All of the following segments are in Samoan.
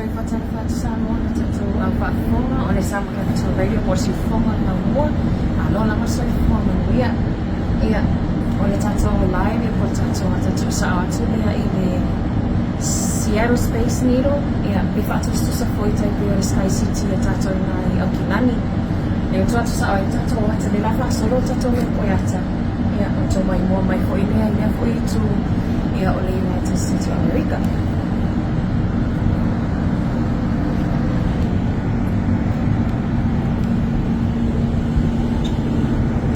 Toe faatalofa atu Samoa i le tatou au faafofoga o le Samoa Capital Radio po o le siufofoga o le Laumua. Malo lava le soifua manuia. Ia, o le tatou live ia po o le tatou ata tuusao atu lea i le Seattle Space Needle, ia, pe faatusatusa foi tai pei o le Sky City a tatou i ina i Aukilani. Ia, ua tuu atu sao ai le tatou ata, lea o le a faasolo le tatou moemoeata. Ia, ua tou maimoa mai foi lea i lea foi itu, ia, o le United States of America.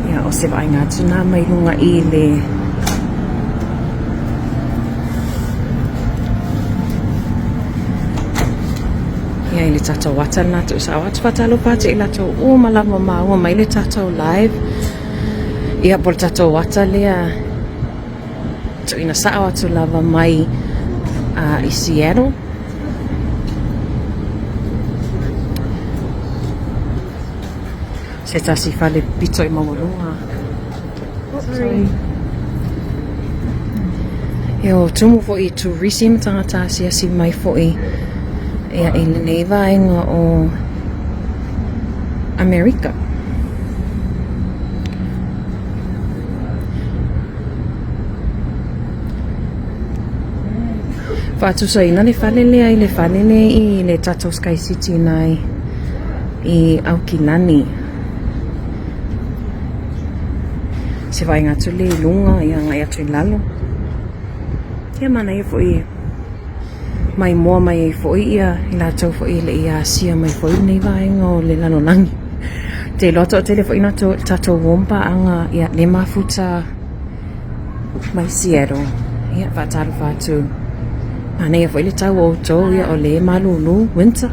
Ia, o se vaaiga atu nā mai luga i le Ia, i le tatou ata lena tuusao atu faatalofa atu i latou uma lava maua mai le tatou live. Ia, po o le tatou ata lea tuuina sao atu lava mai i Seattle. Se tasi fale pito i maualuga. Sorry. Ia, o tumu foi i turisi ma tagata asiasi mai foi ia, i lenei vaega o Amerika. Faatusaina le fale lea i le fale lea i le tatou Sky City ina i Aukilani. Se vaaiga atu lea i luga ia agai atu i lalo. Ia manaia foi e maimoa mai ai foi ia i latou foi e le i asia mai foi lenei vaega o le lalolagi. Ou te iloa toatele foi na tatou o ma paaga ia le mafuta mai Seattle. Ia faatalofa atu. Manaia foi le tau o outou ia o lea e malulu winter.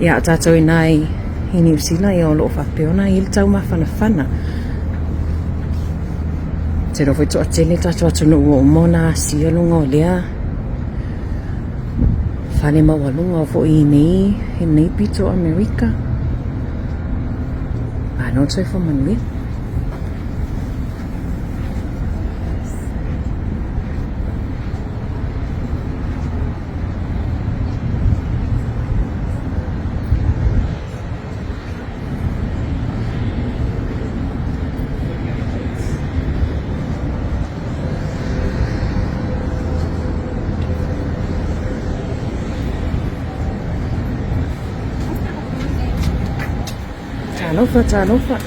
Ia a o tatou i ina i Niu Sila ia o lo o faapea ona i ai le tau mafanafana. Ou te iloa foi toatele tatou atunuu ua uma ona asia luga o lea fale maualuga foi i nei, i nei pito o Amerika. Malo le soifua manuia. Talofa, talofa.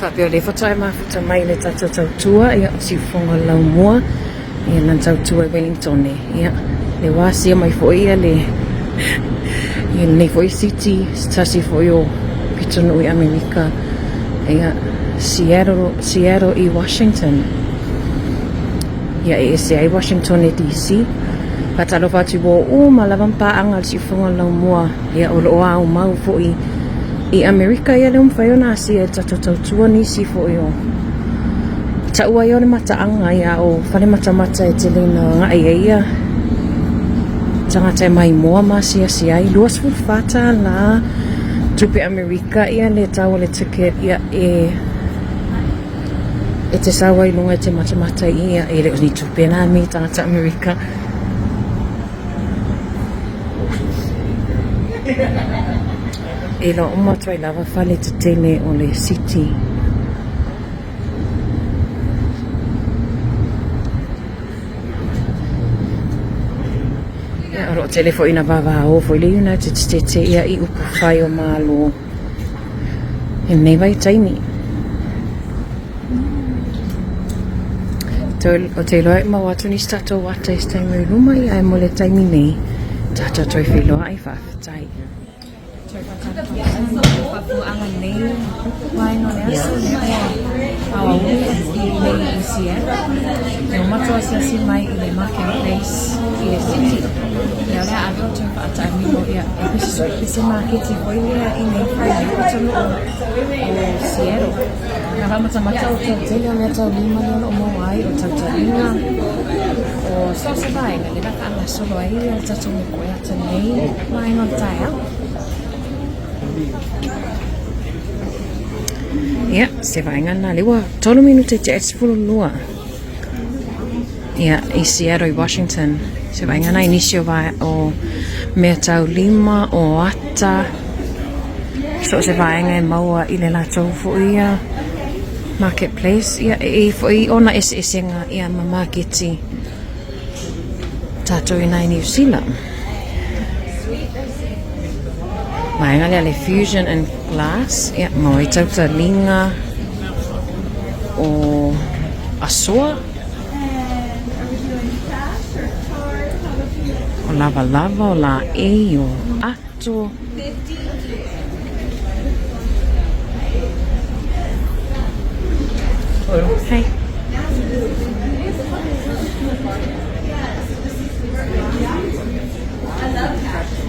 Faapea o lea faatoa e mafuta mai le tatou tautua, ia, o Siufofoga o le Laumua, ia, lana tautua i Wellington, ia, le ua asia mai foi ia le, ia lenei foi city, se tasi foi o pitonuu i Amerika, ia, Seattle, Seattle i Washington. Ia, e ese ai Washington e DC. Faatalofa atu i ua uma lava ma paaga a le Siufofoga o le Laumua. Ia, o lo o aumau foi i Amerika, ia lea ua mafai ona asia e le tatou tautua nisi foi o taua ia o le mataaga, ia o fale matamata e tele ina agai ai ia tagata e maimoa ma asiasi ai. $24 tupe Amerika ia le tau o le ticket, ia e e te sau ai i luga e te matamata i ia, e le o ni tupe nā me tagata Amerika. E iloa uma atu ai lava fale tetele o le city. Ia, o lo o tele foi ina vavao foi le United States ia i upu fai o Malo i lenei vaitaimi. Ou te iloa e maua atu nisi tatou ata i se taimi o i luma, ia ae mo le taimi nei, tatou toe feiloai, faafetai. Toe faatalofa atu i le faafuaga nei vaega o le aso lea ua aoauli i nei i Seattle. E uma atu asiasi mai i le marketplace i le city. Ia o le a ave outou faataamilo ia e se maketi foi lea i nei atunuu o Seattle. Ka fāmatamata o tau tele o mea taulima lea o lo o maua ai o tautaliga, o so o se vaega lea o le a faagasolo ai le tatou mokoeata nei vaega o le taeao. Ia, se vaega lena lea ua 3 minute i te 12. Ia, i Seattle i Washington. Se vaega lena i nisi o, vae, o mea taulima, o ata, so o se vaega e maua i le latou foi ia marketplace. Ia, e i foi ona eseesega ia ma maketi tātou i nai Niu Sila. Vaega lea le Fusion and Glass, ia, maua ai tautaliga o asoa, o lavalava, o laei, o ato. Hey.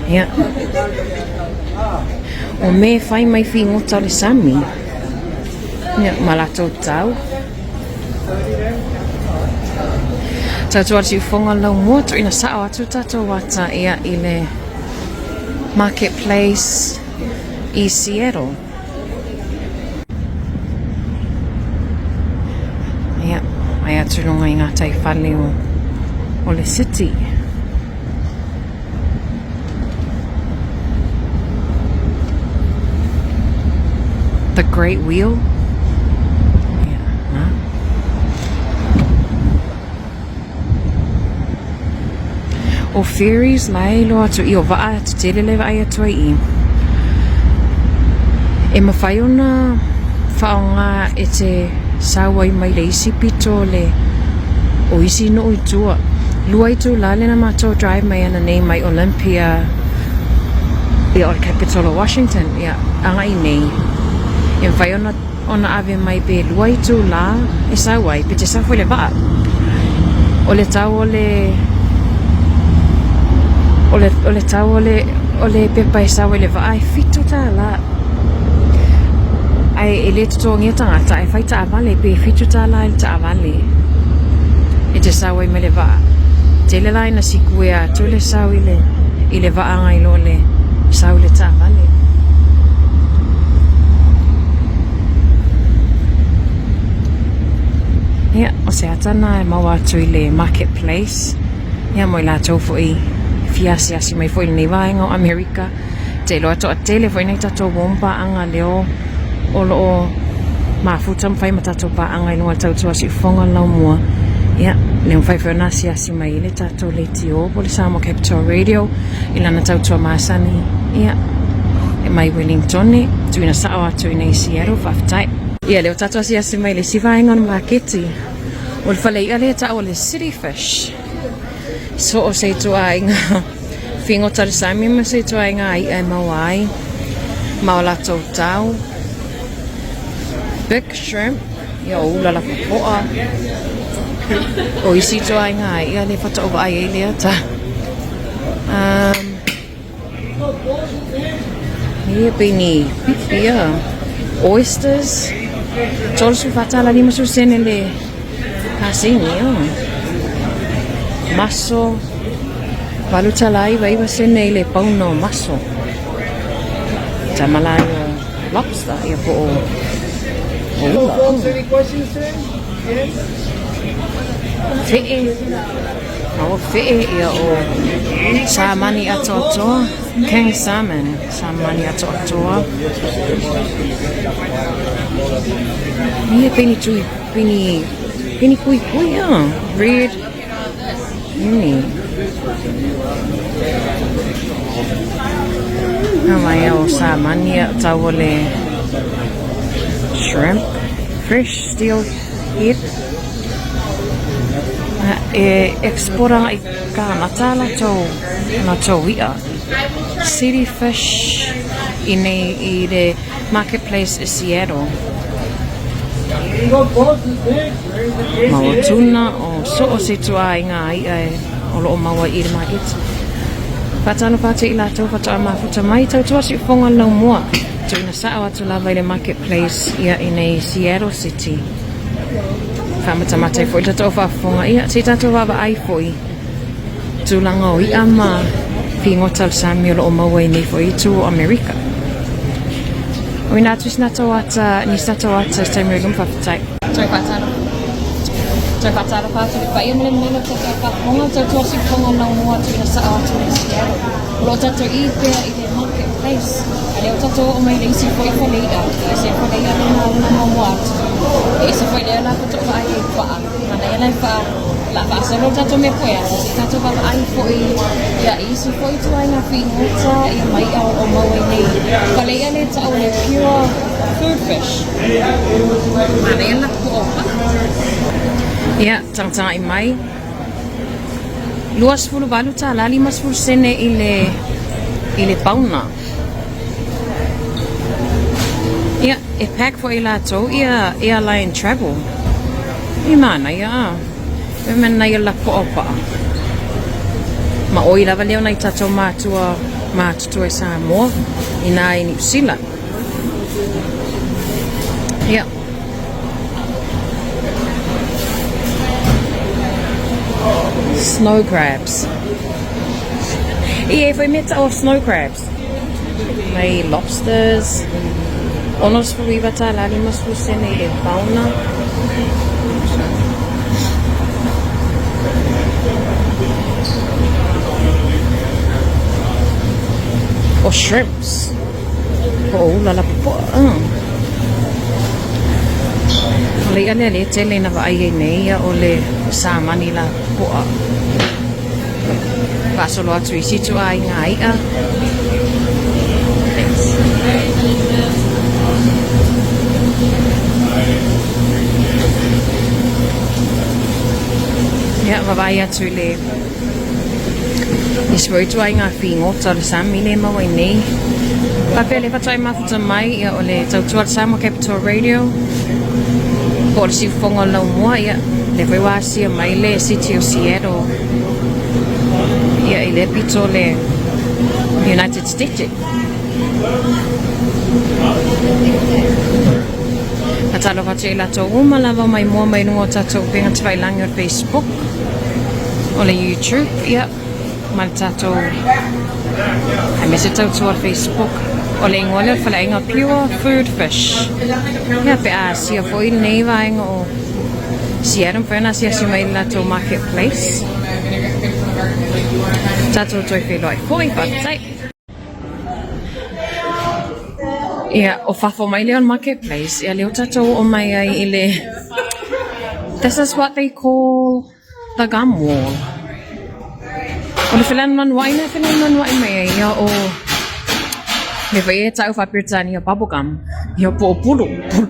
Ia. O me whai mai whingota o le sami. Ia, ma latou tau. Tātou atu i whonga lau mua, tuina sao atu tātou ata ia i le marketplace i Seattle. Ia, ai atu runga i ngā tai whale o, o le city. The Great Wheel. Ia, nā. O ferries la e iloa atu i o vaa tetele le vaai atu ai i. E mawhai ona whaonga e te sau ai mai le isi pito o le o isi nuu i tua. Lua itulā lena matou drive mai ana nei mai Olympia ia o le capital o Washington ia agai nei. E mawhai ona ona ave mai pe lua itulā e sau ai pe te sau foi le vaa. O le tau o le o le o le tau o le o le pepa e sau ai le vaa e $7. Ae e le totogia tagata ae fai taavale pe $7 i le taavale e te sau ai mai le vaa. Tele la ina sikuea atu le sau i le i le vaa ngai lo le sau i le taavale. Ia, o se ata na e maua atu i le marketplace. Ia, mo i latou foi fia asiasi mai foi i lenei vaega o Amerika. Te iloa toatele foi nai tatou uo ma paaga leo o lo o mafuta ma fai ma tatou paaga i luga o le tautua siufofoga o le laumua. Ia, le mafai foi ona asiasi mai i le tatou leitio po o le Samoa Capital Radio i lana tautua masani, ia, e mai Wellingtone, tuuina sao atu i nei Seattle, faafetai. Ia, lea ua tatou asiasi mai i le isi vaega o le maketi. O le fale i'a lea e ta'u o le City Fish. So o se ituaiga figota le sami ma se ituaiga i'a e maua ai ma o latou tau. Big shrimp, ia o ula lapopoa. O isi ituaiga i'a lea faatoa ou vaai ai lea ta. Um, Ia pei ni pipi ia. Oysters. $34.50 sene le pasini. Oh. Maso. $8.99 sene i le pauna o maso. Tamalai o lobster ia po o o ula. Oh. Fe'e. A ua feʻe ia o Samani Atoatoa, King Salmon, Samani Atoatoa. Ia peni tui, peni, peni kui kui a, red. Uni. Nā mai o Samani a tau o le shrimp, fresh steel head. E export ana i Kānata latou, latou i'a. City Fish i nei i le marketplace i Seattle. Maua tuna o so o se tuaiga i'a e o loo maua i le maketi. Whaatalofa atu i latou whatoa mafuta mai tautua siufofoga laumua. Tuuina sao atu lava i le marketplace ia i nei Seattle City. Whaamatamata ai foi le tatou faafofoga ia se i tatou vaavaai foi tulaga o i'a ma figota o le sami o loo maua i nei foi itu o Amerika. Auina atu i sina tou ata, ni sina tou ata i se taimi o i luma, faafetai. Toe faatalofa. Toe faatalofa atu i le paia ma le mamalu o le tatou faafofoga, tautua siufofoga o Laumua tuuina sao atu i Seattle. O lo o tatou i pea i le market place, a lea ua tatou oo mai i le isi foi fale i'a, ia se fale i'a lena lona muamua atu. E ese foi lea la faatoa vaai ai i pa'a, manaia la e faa, la faasolo le tatou mea poeata, se i tatou vaavaai foi ia i isi foi ituaiga figota ia ma i'a o lo o maua i nei fale i'a lea e ta'u o le pure food fish. Manaia le lapopoa o pa'a. Ia, tagatagai mai. 28 tālā 50 sene i le i le pauna. Ia, e pack foi latou ia airline travel. I manaia a. E manaia la po'a o pa'a. Ma oi lava lea o nai tatou mātua matutua i Samoa, inā i Niu Sila. Ia. Snow crabs. I e foi mea tau o snow crabs. Mai lobsters. 69 tālā 50 sene i le pauna. O shrimps. Hoʻoula lapopoa. O le iʻa lea lea e tele ina vaai ai nei ia o le samani lapopoa. Faasolo atu i isi ituaiga iʻa. Thanks. Ia, vaavaai atu i le Isi foi ituaiga figota o le sami lea e maua i nei. Faapea le faatoa e mafuta mai ia o le tautua le Samoa Capital Radio po o le siufofoga o le laumua ia lea foi ua asia mai le city o Seattle ia i lea pito o le United States. Faatalofa atu i latou uma lava mai mua mai luga o tatou upega tafailagi o le Facebook, o le YouTube, ia, ma le tatou aemaise tautua o le Facebook. O le igoa lea o le faleaiga Pure Food Fish. Ia, pe a asia foi lenei vaega o Seattle, mafai ona asiasi mai i le latou marketplace. Tatou toe feiloai foi, faafetai. Ia, o fafo mai lea o le marketplace, ia lea ua tatou oo mai ai i le This is what they call the gum wall. O le felanuanuaʻi na felanuanuaʻi mai ai ia o mea foi ia e ta'u faa-Peretania bubble gum, ia po o pulu, pulu.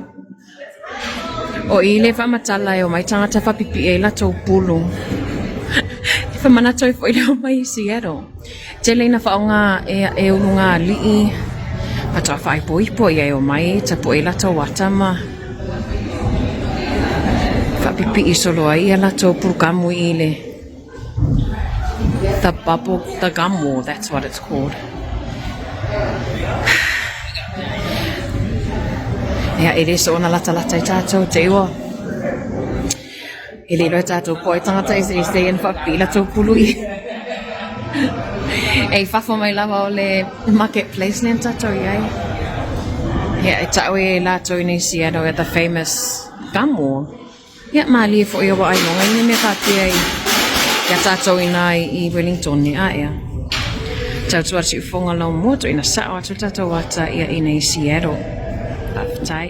O i le faamatala e omai tagata faapipii ai latou pulu. E faamanatu ai foi le omai i Seattle. Tele ina faaaoga e, e ulu ngā aliʻi, faatoa faaipoipo ia e omai tapuʻe ai latou ata ma faapipii solo ai ia latou pulukamu i le The bubble, the gum wall, that's what it's called. Ia, e le soona latalata i tātou te iwa. E le iloa e tātou po ai tangata e se se ina whakapii latou pulu i. E i fafo mai lava o le marketplace lea na tātou i ai. Ia, e ta'u e lātou i nei Seattle at the famous gum wall. Ia, mālie foi aua ailoga i nai mea faapea i iā tātou inā i Wellingtone, a ea. Tautua atu i Foga Laumua, tuuina sao atu le tātou ata ia i nei Seattle. Faafetai.